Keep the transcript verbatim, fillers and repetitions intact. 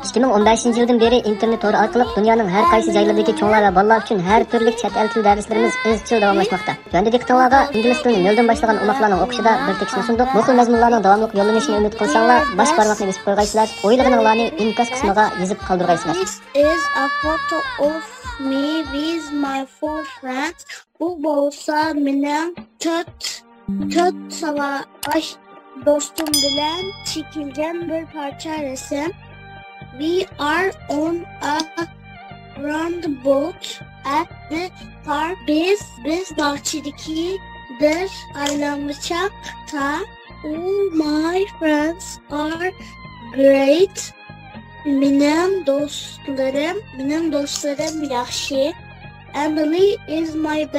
ئىككى مىڭ ئون بەشىنچى يىلدىن بېرى ئىنتېرنېت تورى ئارقىلىق دۇنيانىڭ ھەر قايسى جايلىرىدىكى چوڭلار ۋە بالىلار ئۈچۈن ھەر تۈرلۈك چەت ئەل تىل دەرسلىرىمىز ئىزچىل داۋاملاشماقتا. تۆۋەندە دىققىتىڭلارغا ئىنگلىز تىلىنى نۆلدىن باشلىغان ئوماقلارنىڭ ئوقۇشىدا بىر تېكىستنى سۇندۇق. بۇ خىل مەزمۇنلارنىڭ داۋاملىق يوللىنىشىنى ئۈمىد قىلساڭلار، باش بارماقنى بېسىپ قويغايسىلەر، ئويلىغىنىڭلارنى ئىنكاس قىسمىغا يېزىپ قالدۇرغايسىلەر. This is a photo of me with my four friends. بۇ بولسا مېنىڭ تۆت، تۆت ساۋاقداش دوستۇم بىلەن چېكىلگەن بىر پارچە رەسىم. We are on a roundabout at the park. بىز، بىز باغچىدىكى بىر ئايلانمىچاقتا. All my friends are great. مېنىڭ دوستلىرىم، مېنىڭ دوستلىرىم ياخشى. Emily is my